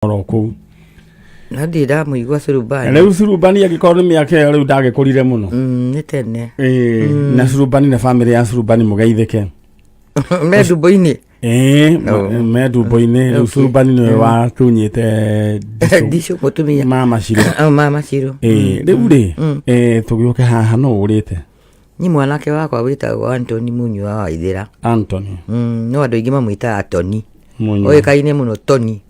Oro kũu. Na ndirĩ ndamũigua Surubani. Rĩu Surubani angĩkorwo nĩ mĩaka ĩyo rĩu ndagĩkũrire mũno. Nĩ tene. Ĩĩ, na Surubani na bamĩrĩ ya Surubani mũgeithĩke. Me ndumbo-inĩ. Ĩĩ, Oh. me ndumbo-inĩ rĩu. Surubani nĩwe watunyĩte ndicũ. Ndicũ mũtumia. Mama Ciro. Oh, mama Ciro. Ĩĩ, rĩu rĩ, tũgĩũke haha no ũrĩte. Ni mwanake wakwa wĩtagwo Antony Munyua wa Ithĩra. Anthony. No andũ aingĩ mamwĩtaga Tony. Munyua. Oĩkaine mũno Tony.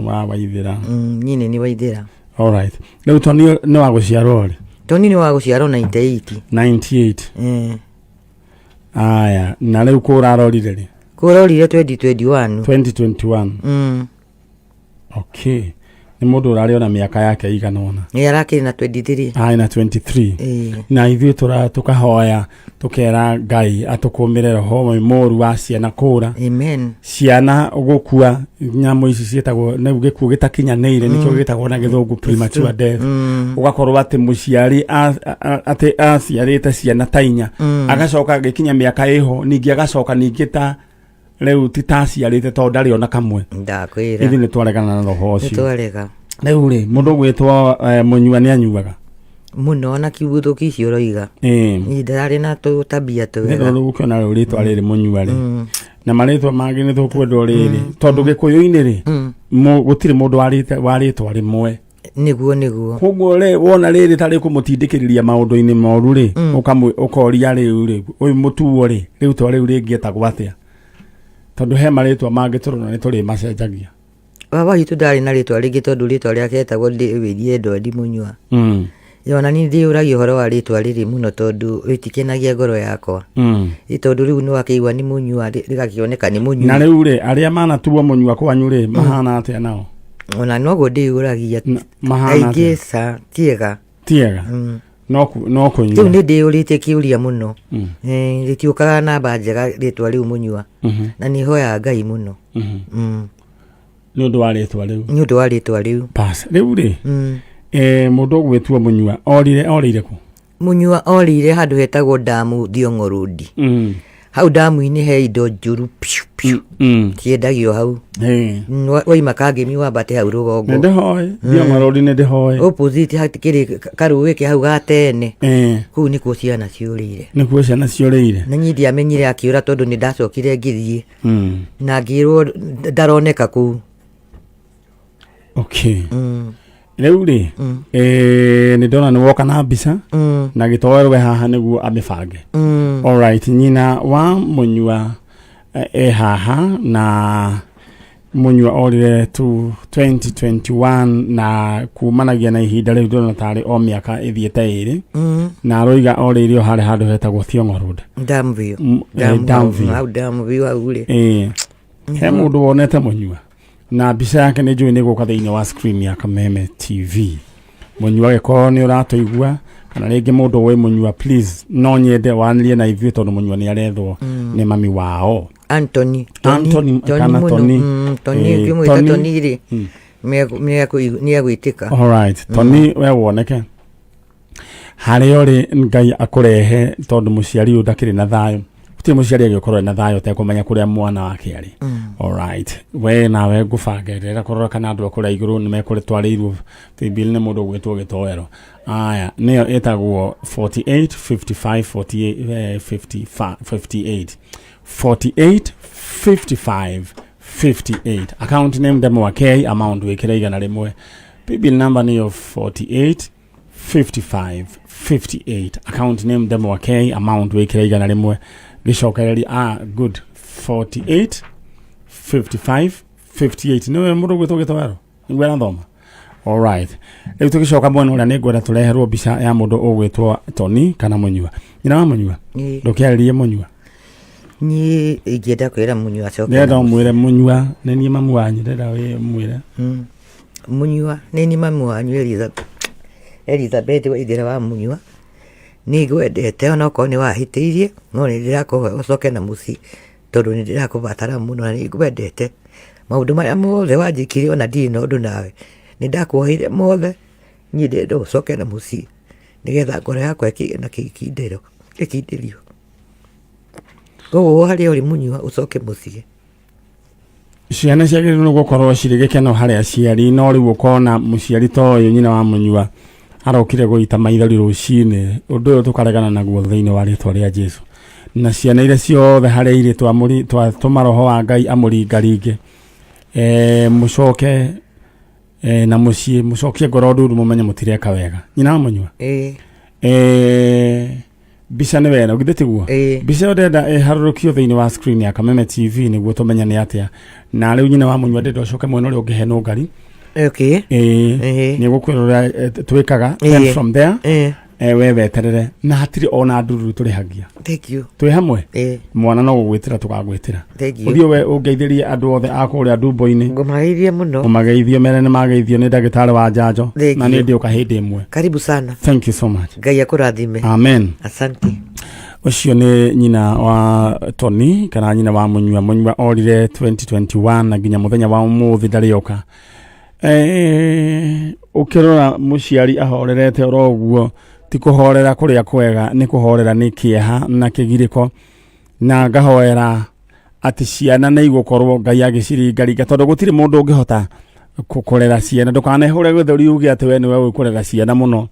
Wa Waithĩra. Niĩ nĩ niĩ Waithĩra. Alright, rĩu Tony nĩ wa gũciarwo rĩ? Tony nĩ wa gũciarwo 98. 98. Aya, na rĩu kũ ũrarorire rĩ? Kũrorire 2021. 2021. Okay, nĩ mũndũ ũrarĩ ona mĩaka yake igana ũna. Nĩ arakĩrĩ na 23. Arĩ na 23. Ĩĩ. Na ithuĩ tũra tũkahoya tũkera Ngai atũkũmĩre roho mũru wa ciana kũra. Amen. Ciana gũkua, nyamũ ici ciĩtagwo nĩu gĩkuũ gĩtakinyanĩire, nĩkĩo gĩtagwo na Gĩthũngũ premature death. Ũgakorwo atĩ mũciari atĩ aciarĩte ciana ta inya, agacoka agĩkinya mĩaka ĩho ningĩ agacoka ningĩ ta rĩu ti ta aciarĩte tondũ ndarĩ ona kamwe. Ndakwĩra. Ithuĩ nĩ twaregana na roho Nĩ ũcio. twarega. Rĩu rĩ, mũndũ ũgwĩtwo Mũnyua nĩ anyuaga? Mũno, ona kiugo icio ũroiga. Niĩ ndararĩ na tũtabia Nĩ twega. rĩu ũkĩona rĩu rĩtwa rĩrĩ Mũnyua rĩ, na marĩtwa mangĩ nĩ tũkwendwo rĩrĩ, tondũ Gĩkũyũ-inĩ rĩ, gũtirĩ mũndũ warĩte wa rĩtwa rĩmwe. Nĩguo. Koguo rĩ, wona rĩrĩ tarĩ kũmũtindĩkĩrĩria maũndũ-inĩ moru rĩ, ũkoria rĩu rĩ, ũyũ mũtuo rĩ, rĩtwa rĩu rĩngĩ etagwo atĩa? Tondũ he marĩtwa mangĩ tũrona nĩ tũrĩmacenjagia. Baba witũ ndarĩ na rĩtwa rĩngĩ tondũ rĩtwa rĩake etagwo David Edward Mũnyua. Ona niĩ ndĩyũragia ũhoro wa rĩtwa rĩrĩ mũno tondũ rĩtikenagia ngoro yakwa. Ĩ tondũ rĩu nĩ wakĩigua nĩ Mũnyua, rĩgakĩoneka nĩ Mũnyua. Na rĩu rĩ, arĩa manatuo Mũnyua kwanyu rĩ, mahana atĩa nao? Ona noguo ndĩyũragia. Mahana aingĩ atĩa? Ca tiega. Tiega. No Rĩu kũnyua. Nĩ ndĩyũrĩtie kĩũria mũno. Rĩtiũkaga namba njega rĩtwa rĩu Mũnyua. Na nĩ hoyaga Ngai mũno. Nĩ ũndũ wa rĩtwa rĩu. Nĩ ũndũ wa rĩtwa rĩu. Pass. Rĩu rĩ, mũndũ ũgwĩtua Mũnyua orire orĩire kũ? Mũnyua orĩire handũ hetagwo Ndamu Thiong'o Road. Hau ndamu-inĩ he indo njũru piu piu ciendagio hau. Waima Kangemi wambate hau Nĩ rũgongo. ndĩhoĩ Thiong'o Road, nĩ ndĩhoĩ. Opposite hakĩrĩ karũĩ ke hau ga tene. Kũu nĩkuo ciana ciũrĩire. Nĩkuo ciana ciũrĩire. Na niĩ ndiamenyire akĩũra tondũ nĩ ndacokire ngĩthiĩ na ngĩrwo ndaroneka kũu. Okay, rĩu rĩ, nĩ ndona nĩ woka na mbica na gĩtoero we haha nĩguo amĩbange. Alright, nyina wa Mũnyua e haha, na Mũnyua orire tu 2021, na kumanagia na ihinda rĩu ndĩrona tarĩ o mĩaka ĩthiĩte 2, na aroiga orĩire o harĩa handũ hetagwo Thiong'o Road. Damview. Damview. Hau Damview hau rĩ. He mũndũ wonete Mũnyua na mbica yake nĩ njũĩ nĩ gũka thĩinĩ wa screen ya Kameme TV. Mũnyua, gĩkorwo nĩ ũratũigua kana rĩngĩ mũndũ ũĩ Mũnyua, please no nyende wanĩrie na ithuĩ tondũ Mũnyua nĩ arethwo nĩ mami wao. Anthony. Anthony Tony kana mũno. Tony. Tony. Ũngĩmwĩta Tony. Tony rĩ, nĩ egwĩtĩka. Alright, Tony, we woneke harĩa ũrĩ, Ngai akũrehe, tondũ mũciari ũyũ ndakĩrĩ na thayũ. Gũtirĩ mũciari agĩkorwo na thayũ ũtekũmenya kũrĩa mwana wake arĩ. Alright, we nawe ngũbange rĩra kũrora kana andũ a kũrĩa igũrũ nĩ mekũrĩtwarĩirwo paybill nĩ mũndũ ũgwĩtwo Gĩtoero. Aya nĩyo ĩtagwo 48 55 48, 55 58 48 55 58, account name Ndemwa K, amount wĩkĩre 100. Paybill number nĩyo 48 55 58, account name Ndemwa K, amount wĩkĩre 100. Gĩcokereria, ah, good, 48 55 58 nĩwe mũndũ ũgwĩtwo Gĩtoero nĩguo arathoma. Alright, rĩu tũgĩcoka mwena ũrĩa nĩ ngwenda tũreherwo mbica ya mũndũ ũgwĩtwo Tony kana Mũnyua, nyina wa Mũnyua. Ndũkĩarĩrie Mũnyua. Niĩ ingĩenda kwĩra Mũnyua acoke ndĩrenda na mũciĩ. ũmwĩre Mũnyua nĩ niĩ mamu wanyu, ndĩrenda mwĩre. Mũnyua, nĩ niĩ mamu wanyu Elizabeth Waithera wa Mũnyua. Nĩ ngwendete onokorwo nĩ wahĩtĩirie, no nĩ ndĩrakũhoya ũcoke na mũciĩ tondũ nĩ ndĩrakũbatara mũno na nĩ ngwendete. Maũndũ marĩa mothe wanjĩkire ona ndirĩ na ũndũ nawe, nĩ ndakuoheire mothe. Niĩ ndĩrenda ũcoke na mũciĩ nĩgetha ngoro yakwa ĩkĩgĩe na gĩkindĩro, gĩkindĩrio. Koguo harĩa ũrĩ Mũnyua, ũcoke mũciĩ. Ciana ciagĩrĩirwo nĩ gũkorwo cirĩ gĩkeno harĩ aciari, no rĩu ũkona mũciari ta ũyũ nyina wa mũnyua arokire gũita maithori rũcinĩ. Ũndũ ũyũ tũkaregana naguo thĩinĩ wa rĩtwa rĩa Jesu. Na ciana iria ciothe harĩa irĩ twatũma roho wa Ngai amũringaringe, mũcoke na mũciĩ mũcokie ngoro nduru, mũmenye mũtireka wega. Nyina wa mũnyua, Ĩĩ. Mbica nĩ wena githĩ tiguo? Ĩĩ. Mbica ĩyo ndĩrenda ĩharũrũkio thĩinĩ wa screen ya Kameme TV nĩguo tũmenye nĩ atĩa. Na rĩu nyina wa mũnyua ndĩrenda ũcoke mwena ũrĩa ũngĩ he nũngari. Okay. Ĩĩ. Ĩĩ. Nĩ gũkwĩra ũrĩa twĩkaga. Then from there, we weterere na hatirĩ ona ndururu tũrĩhagia. Thank you. Twĩ hamwe. Ĩĩ. Mwana no gũgwĩtĩra tũgagwĩtĩra. Thank you. Ũthiĩ we ũngeithĩrie andũ othe a kũrĩa ndumbo-inĩ. Ngũmageithie mũno. Ũmageithio mere nĩ mageithio nĩ ndagĩtarĩ wa njanjo. Thank Na nĩ you. ndĩũka hĩndĩ ĩmwe. Karibu sana. Thank you so much. Ngai akũrathime. Amen. Asante. Ũcio nĩ nyina wa Tony kana nyina wa mũnyua. Mũnyua orire 2021 na nginya mũthenya wa ũmũthĩ ndarĩ oka. Ũkĩrora mũciari ahorerete oro ũguo, ti kũhorera kũrĩa kwega, nĩ kũhorera nĩ kĩeha na kĩgirĩko. Na ngahoera atĩ ciana nĩ igũkorwo Ngai agĩciringaringa, tondũ gũtirĩ mũndũ ũngĩhota kũrera ciana. Ndũkanehũre gĩthũri uge atĩ we nĩwe ũĩ kũrera ciana mũno.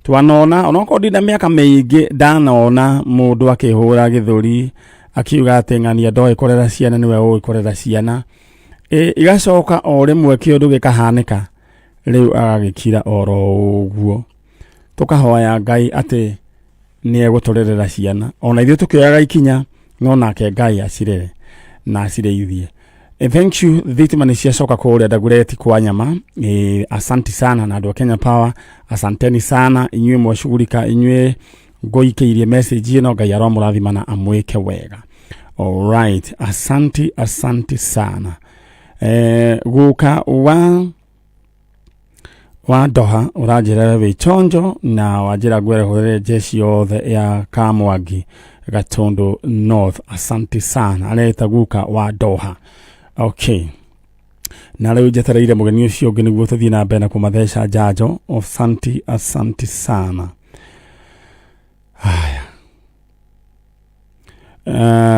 Twanona onokorwo ndina mĩaka mĩingĩ, ndanona mũndũ akĩhũra gĩthũri akiuga atĩ ng'ania ndoĩ kũrera ciana, nĩwe ũĩ kũrera ciana. Igacoka o rĩmwe kĩũndũ gĩkahanĩka, rĩu agagĩkira oro ũguo. Tũkahoya Ngai atĩ nĩ egũtũrerera ciana, ona ithuĩ tũkĩoyaga ikinya, no nake Ngai acirere na acirĩithie. Thank you. Thitima nĩ ciacoka kũrĩa Dagoretti kwa nyama. Asanti sana na andũ a Kenya Power, asanteni sana inyuĩ mwashughulika, inyuĩ ngũikĩirie message ĩno. Ngai aromũrathima na amwĩke wega. Alright, asanti, asanti sana. Guka wa Doha ũranjĩra wĩ chonjo na wanjĩra ngwerehere jeshi yothe ya Kamwangi Gatundu North. Asanti sana, areta guka wa Doha. Okay, na rĩu njetereire mũgeni ũcio ũngĩ nĩguo tũthiĩ na mbere na kũmatheca njanjo. Asanti, asanti sana. Haya,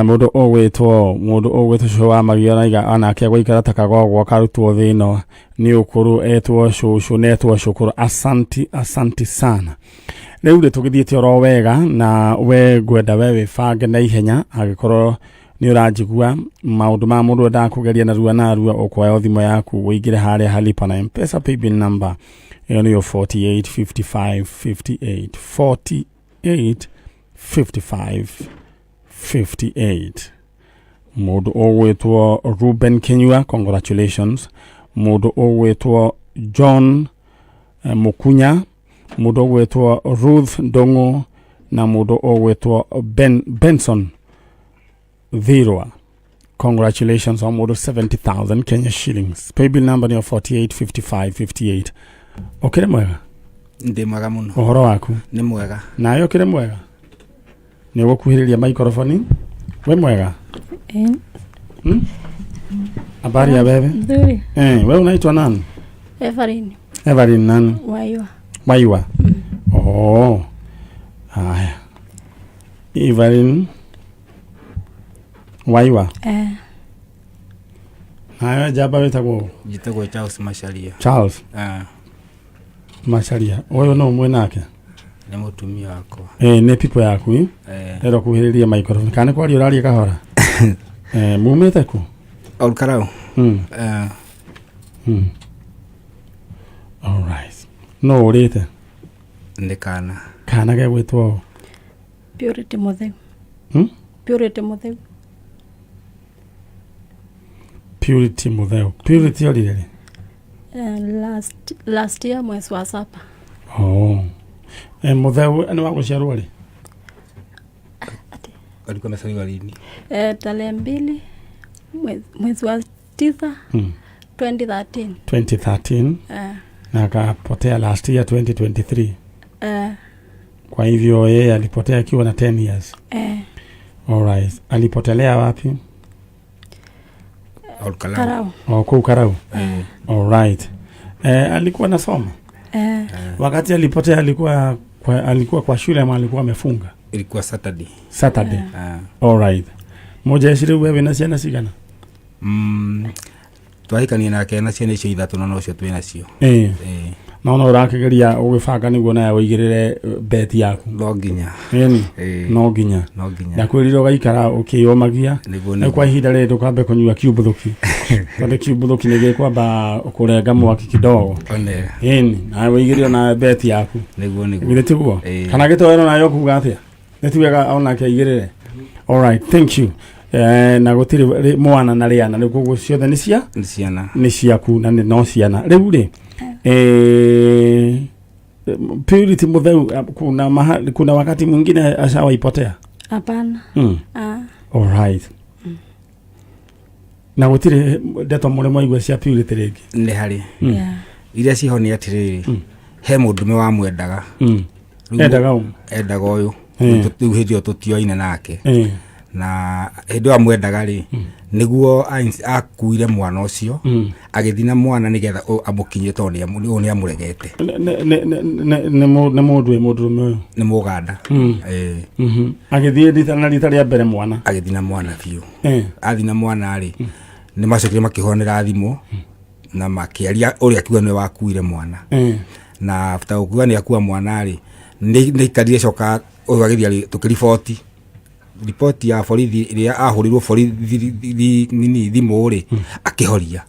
mũndũ ũgwĩtwo cũcũ wa magio araiga onake gũikara ta kagogwo karutwo thĩ ĩno nĩ ũkũrũ, etwo cũcũ na etwo cũkũrũ. Asanti, asanti sana. Rĩu rĩ tũgĩthiĩte oro wega, na we ngwenda we wĩbange na ihenya angĩkorwo nĩ ũranjigua. Maũndũ ma mũndũ endaga kũgeria narua narua, ũkuoya thimũ yaku ũingĩre harĩa halipa na Mpesa paybill number ĩyo nĩyo 48 55 58, 48 55 58. Mũndũ ũgwĩtwo Ruben Kinyua, congratulations. Mũndũ ũgwĩtwo John Mukunya, mũndũ ũgwĩtwo Ruth Ndung'u na mũndũ ũgwĩtwo Benson Thirwa, congratulations on mũndũ 70,000 Kenya shillings. Paybill number nĩyo 48 55 58. Ũkĩrĩ mwega? Ndĩ mwega mũno. Ũhoro waku? Nĩ mwega. Nawe ũkĩrĩ mwega? Nĩ ũgũkuhĩrĩria microphone. We mwega? Eh. Habari ya wewe? Nzuri. Wewe unaitwa nani? Evelyn. Evelyn nani? Waiwa. Waiwa. Oh. Haya. Evelyn Waiwa. Eh. Nawe jaba wĩtagwo? Njĩtagwo Charles Macharia. Charles Ah, Macharia. Ũyũ no ũmwe nake? Nĩ mũtumia wakwa. Nĩ pipo yaku, eh? Eh, Rero kuhĩrĩria microphone. Kana nĩ kwaria ũraria kahora? Mumĩte ku? Olkarau. Eh, All right. No ũrĩte? Nĩ kana. Kana gegwĩtwo ũ? Purity Mutheu. Purity Mutheu. Purity Mutheu. Purity orire rĩ? Last year mwezi wa saba. Oh. Mutheu nĩ wa gũciarwo rĩ? Alikuwa amezaliwa lini? Tarehe 2 mwezi wa 9 2013. 2013. Na akapotea last year 2023. Eh. Kwa hivyo yeye alipotea akiwa na 10 years. Eh. Alright. Alipotelea wapi? Olkarau. Karau. Oh, kuu Karau. Eh, Alright. Alikuwa nasoma? Eh. Wakati alipotea alikuwa kwa shule ama alikuwa amefunga? Ilikuwa Saturday. Saturday. Ah. Alright. Moja ya wewe na ciana cigana? Twahikania nake na ciana icio ithatũ na nocio twĩ nacio. Ĩĩ. Ĩĩ. No no ũrakĩgeria ũgĩbanga nĩguo nawe ũigĩrĩre beti yaku. No nginya. Ĩni. Ĩĩ. No nginya. No nginya. Ndakwĩrire ũgaikara ũkĩyũmagia. Nĩguo Rĩu nĩguo. kwa ihinda rĩrĩ ndũkambe kũnyua kiumbũthũki. Tondũ kiumbũthũki nĩ gĩkwamba kũrenga mwaki kidogo. One. Ĩni, nawe ũigĩrĩre onawe beti yaku. Nĩguo nĩguo. Githĩ tiguo? Ĩĩ. Kana gĩtoero nayo kuga atĩa? Nĩ ti wega onake aigĩrĩre. Alright, thank you. Na gũtirĩ mwana na rĩana rĩu koguo ciothe nĩ cia Nĩ ciana. nĩ ciaku na nĩ no ciana rĩu rĩ Purity Mutheu kuna wakati mwingine ashawaipotea Hapana. Ah, Alright. Na gũtirĩ ndeto mũrĩ mwaigua cia Purity rĩngĩ? Nĩ harĩ. Yeah. Iria ciho nĩ atĩrĩrĩ, he mũndũme wamwendaga. Rĩu Endaga ũ? Endaga ũyũ. Rĩu hĩndĩ ĩyo tũtioaine nake. Na hĩndĩ ĩyo amwendaga rĩ, nĩguo akuire mwana ũcio, agĩthiĩ na mwana nĩgetha amũkinyie tondũ ũyũ nĩ amũregete. Nĩ mũndũ ĩ mũndũrũme ũyũ? Nĩ Mũganda. Ĩĩ. Agĩthiĩ rita na rita rĩa mbere mwana. Agĩthiĩ na mwana biũ. Athiĩ na mwana rĩ, nĩ macokire makĩhũranĩra thimũ na makĩaria ũrĩa akiuga nĩwe wakuire mwana. Na after gũkuga nĩ akua mwana rĩ, nĩ aikarire coka ũyũ agĩthiĩ tũkĩriboti. Riboti ya borithi ĩrĩa ahũrĩirwo borithi nini thimũ rĩ, akĩhoria.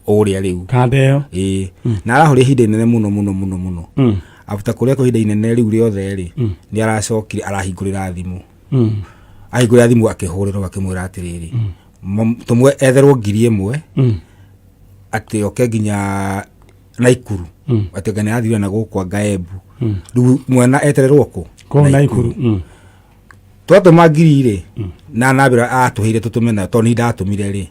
Ũrĩa rĩu. Kanda ĩyo. Ĩĩ. Na arahũria ihinda inene mũno mũno mũno mũno. After kũrĩa kwa ihinda inene rĩu rĩothe rĩ, nĩ aracokire arahingũrĩra thimũ. Ahingũrĩra thimũ akĩhũrĩrwo akĩmwĩra atĩrĩrĩ, tũmwe etherwo 1,000 atĩ oke nginya Naikuru. Atĩ anga nĩ arathire na gũkũ anga Embu. Rĩu mwana etererwo kũ? Kũu Naikuru. Twatũma ngiri rĩ, na nambĩra atũheire tũtũme nayo tondũ nĩ ndatũmire rĩ,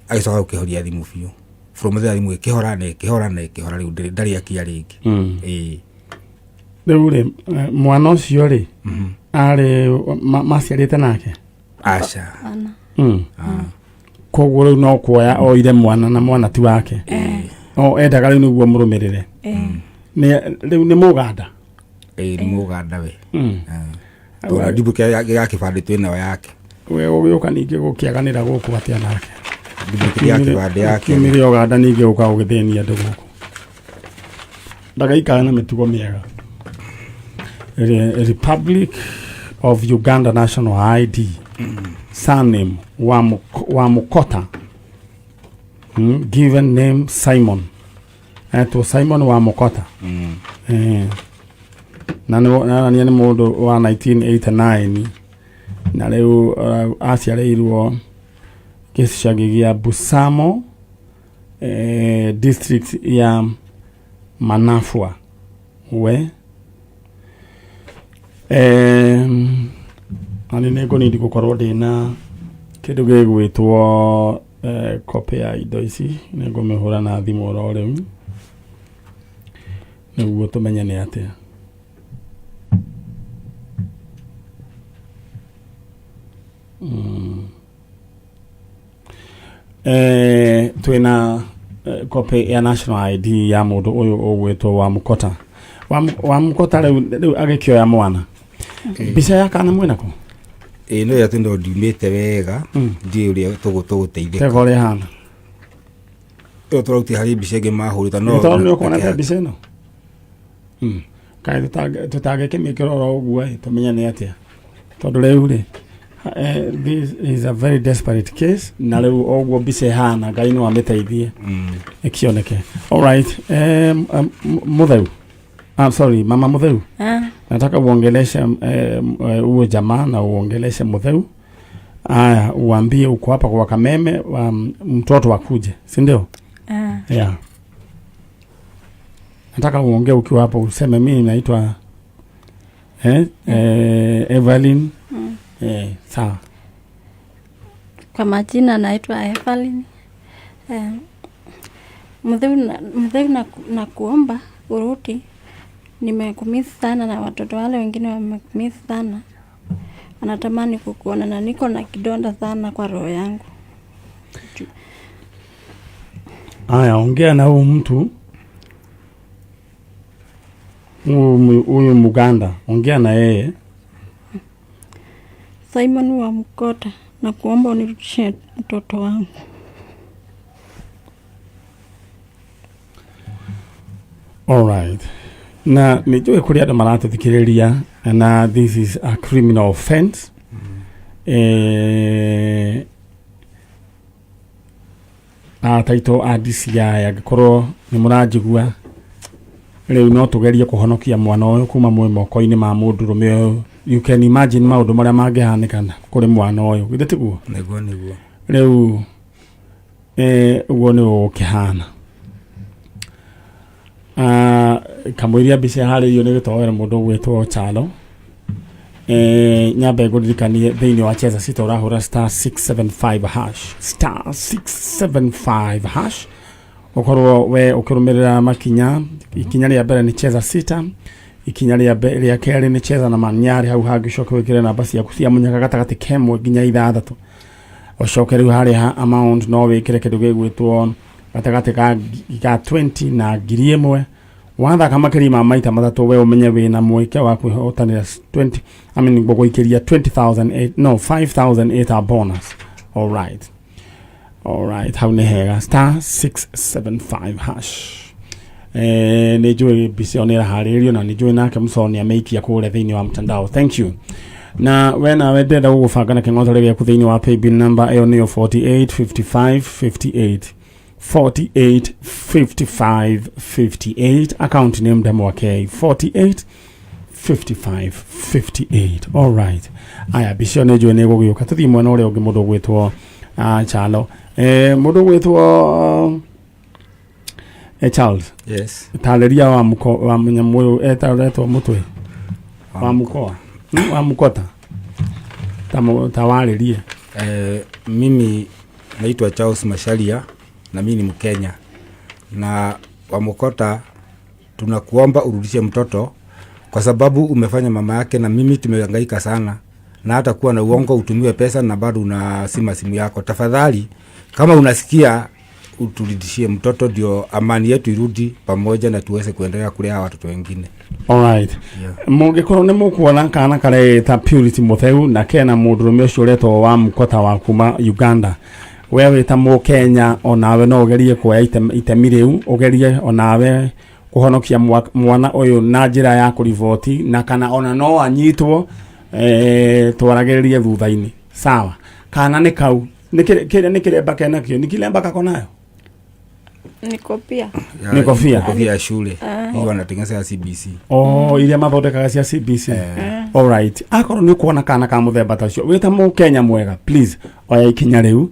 agĩcoka gũkĩhoria thimũ biũ. From there thimũ ĩkĩhora na ĩkĩhora na ĩkĩhora rĩu ndarĩ akia rĩngĩ. Ĩĩ. Rĩu rĩ, mwana ũcio rĩ, arĩ maciarĩte nake? Aca. Hapana. Koguo rĩu no kuoya oire mwana na mwana ti wake. No endaga rĩu nĩguo mũrũmĩrĩre. Rĩu nĩ Mũganda? Ĩĩ, nĩ Mũganda we. Tondũ ndimbuke ya kĩbandĩ twĩ nayo yake. We ũgĩũka ningĩ gũkĩaganĩra gũkũ atĩa nake? Ndimbuke ya kĩbandĩ yake. Kiumire Ũganda ningĩ ũka ũgĩthĩnia andũ gũkũ. Ndagaikara na mĩtugo mĩega. Republic of Uganda National ID. Surname wa Mukota. Given name Simon. Etwo Simon wa Mukota. Na nĩ mũndũ wa 1989 na rĩu aciarĩirwo gĩcagi gĩa Busamo, district ya Manafwa. We ani nĩ ngũnindi gũkorwo ndĩna kĩndũ gĩgwĩtwo copy ya indo ici, nĩ ngũmĩhũra na thimũ oro rĩu nĩguo tũmenye nĩ atĩa. Twĩna copy ya national ID ya mũndũ ũyũ ũgwĩtwo wa Mukota. Wa Mukota rĩu agĩkĩoya mwana. Mbica ya kana mwĩnako? Ĩĩ, no ĩrĩa tondũ ndiumĩte wega, ndiũĩ ũrĩa tũgũteithĩka. Tega ũrĩa ĩhana. Ĩyo tũrarutire harĩ mbica ĩngĩ mahũrĩte, no Tondũ nĩ ũkuona mbica ĩno? Kaĩ tũtangĩkĩmĩkĩra oro ũguo ĩ, tũmenye nĩ atĩa. Tondũ rĩu rĩ, this is a very desperate case, na rĩu ũguo mbica ĩhana, Ngai no amĩteithie ĩkĩoneke. All right, Mutheu. I'm sorry, Mama Mutheu. Nataka uongeleshe uwe jamaa na uongeleshe Mutheu. Aya, uambie uko hapa kwa Kameme, mtoto akuje, si ndio? Yeah. Nataka uongee ukiwa hapo, useme mimi naitwa Evelyn. Sawa. Kwa majina naitwa Evelyn. Mutheu na kuomba urudi. Nimekumiss sana na watoto wale wengine wamekumiss sana. Wanatamani kukuona na niko na kidonda sana kwa roho yangu. Aya, ongea na huyu mtu. Huyu Muganda, ongea na yeye. Simon wa Mukota, na kuomba unirudishie mtoto wangu. Alright. Na nä njå kå rä andå maratå thikä rä ria na this is a criminal offense. Taitå a DCI angĩkorwo nĩ mũranjigua rĩu no tũgerie kũhonokia mwana ũyũ kuma mwĩ moko-inĩ ma mũndũrũme ũyũ. You can imagine maũndũ marĩa mangĩhanĩka kũrĩ mwana ũyũ, githĩ tiguo? Nĩguo, nĩguo. Rĩu ũguo nĩ ũgũkĩhana. Kamũiria mbica ĩharĩirio nĩ gĩtoero mũndũ ũgwĩtwo Chalo. Nyambe ngũririkanie thĩinĩ wa Cheza Sita ũrahũra star 675 hash, star 675 hash, ũkorwo we ũkĩrũmĩrĩra makinya. Ikinya rĩa mbere nĩ Cheza Sita, ikinya rĩa kerĩ nĩ Cheza na Manyarĩ, hau hangĩ ũcoke wĩkĩre namba ciaku cia mũnyaka gatagatĩ kemwe nginya ithathatũ, ũcoke rĩu harĩa ha amount no wĩkĩre kĩndũ gĩgwĩtwo gatagatĩ ga 20 na 1000. Wathaka makĩria ma maita matatũ, we ũmenye wĩna mweke wa kwĩhotanĩra 20, I mean, gũgũikĩria 20,000, no 5,008 bonus. All right, all right, hau nĩ hega, star 675 hash. Nĩ njũĩ mbica ĩyo nĩ ĩraharĩrĩrio na nĩ njũĩ nake Mũconi amĩikia kũrĩa thĩinĩ wa mtandao. Thank you. Na we nawe ndĩrenda gũgũbanga na kĩng'otore gĩaku thĩinĩ wa paybill number ĩyo nĩyo 48 55 58, 48 55 58, account name Ndemwa K, 48 55 58. All right, aya mbica ĩyo nĩ njũĩ nĩ ĩgũgĩũka. Tũthiĩ mwena ũrĩa ũngĩ, mũndũ ũgwĩtwo Chalo, mũndũ ũgwĩtwo Charles. Yes. Tarĩria wa mũko wa mũnyamũ ũyũ etaretwo mũtwe wa mũkoa. Wa mũkota ta warĩrie. Mimi naitwa Charles Masharia na mimi ni Mkenya, na Wamukota, tunakuomba urudishe mtoto kwa sababu umefanya mama yake na mimi tumehangaika sana, na hata kuwa na uongo utumiwe pesa na bado unasima simu yako. Tafadhali, kama unasikia, uturudishie mtoto ndio amani yetu irudi pamoja na tuweze kuendelea kulea watoto wengine. Alright. Yeah. Mũngĩkorwo nĩ mũkuona kana kareta Purity Mutheu na kena mũndũrũme ũcio ũretwo wa Mukota wa kuma Uganda, we wĩ ta mũkenya onawe no ũgerie kuoya itemi rĩu, ũgerie onawe kũhonokia mwana ũyũ na njĩra ya kũriboti, na kana ona no anyitwo, twaragĩrĩrie thutha-inĩ. Sawa, kana nĩ kau nĩ kĩrĩa nĩ kĩremba kenakĩo, nĩ kilemba kako nayo? Ni kofia. Ni kofia? Kofia ya shule hiyo wanatengeneza ya CBC. Oh, iria mathondekaga cia CBC. Alright, akorwo nĩ ũkuona kana ka mũthemba ta ũcio, wĩ ta mũkenya mwega, please oya ikinya rĩu,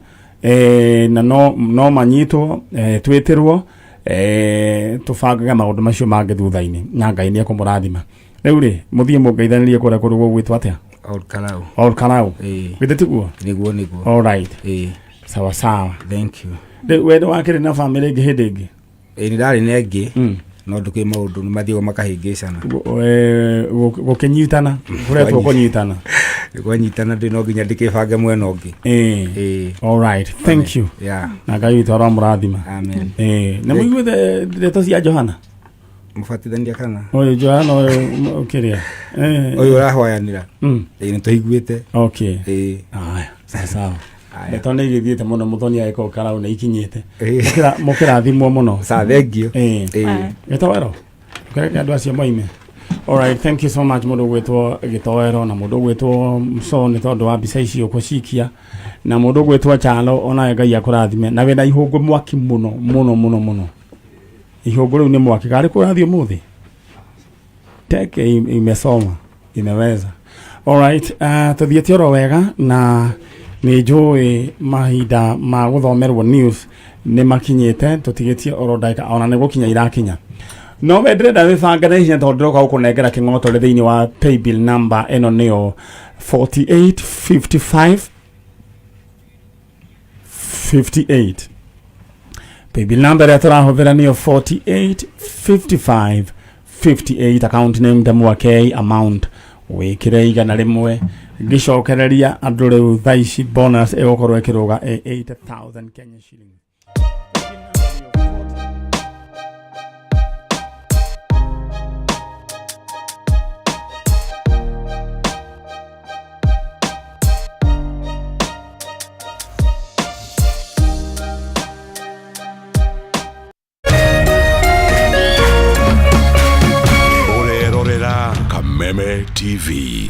na no manyitwo, twĩtĩrwo, tũbangage maũndũ macio mangĩ thutha-inĩ, na Ngai nĩ ekũmũrathima. Rĩu rĩ, mũthiĩ mũngeithanĩrie kũrĩa kũndũ gũgwĩtwo atĩa? Old Karau. Old Karau. Eh. Githĩ tiguo? Niguo, niguo. Alright. Eh. Sawa sawa. Thank you. Rĩu we wakĩrĩ na bamĩrĩ ĩngĩ hĩndĩ ĩngĩ? Ĩ, nĩ ndarĩ na ĩngĩ, no ndũkĩ maũndũ nĩ mathiaga makahĩngĩcana. Gũkĩnyitana kũretwo kũnyitana. Kwanyitana ndĩ no nginya ndĩkĩbange mwena ũngĩ. Ĩ. Alright, thank you. Yeah. Na Ngai witũ aromũrathima. Amen. Nĩ mũiguĩte ndeto cia Johana? Mũbatithania kana? Ũyũ Johana ũyũ kĩrĩa. Ũyũ ũrahoyanĩra. Ĩ, nĩ tũiguĩte. Okay. Ĩ. Aya, sawa sawa. Aya. Ndeto nĩ igĩthiĩte mũno, mũthoni agĩkorwo karau nĩ ikinyĩte. Ĩ. Mũkĩrathimwo mũno. Sawa, thank you. Ĩ. Gĩtoero, kĩreke andũ acio moime. Alright, thank you so much mũndũ ũgwĩtwo Gĩtoero na mũndũ ũgwĩtwo Mso nĩ tondũ wa mbica icio kũcikia, na mũndũ ũgwĩtwo Chalo onawe Ngai akũrathime, na wĩna ihũngũ mwaki mũno mũno mũno mũno. Ihũngũ rĩu nĩ mwaki karĩ kũrathiĩ ũmũthĩ teke imesoma imeweza. Alright, tũthiĩte oro wega na nĩ njũĩ mahinda ma gũthomerwo news nĩ makinyĩte, tũtigĩtie oro ndagĩka ona nĩ gũkinya irakinya, no we ndĩrenda wĩbange na ihenya tondũ ndĩroka gũkũnengera kĩng'otore thĩinĩ wa paybill number ĩno nĩyo 48 55 58. Paybill number ĩrĩa tũrahũthĩra nĩyo 48 55 58, account name Ndemwa K, amount wĩkĩre 100. Ngĩcokereria andũ rĩu thaa ici bonus ĩgũkorwo ĩkĩrũga ĩ 8000 Kenya shillings. Kameme TV.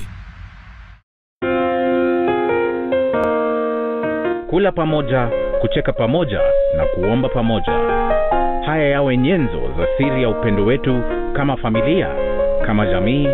Kula pamoja, kucheka pamoja na kuomba pamoja. Haya yawe nyenzo za siri ya upendo wetu kama familia, kama jamii.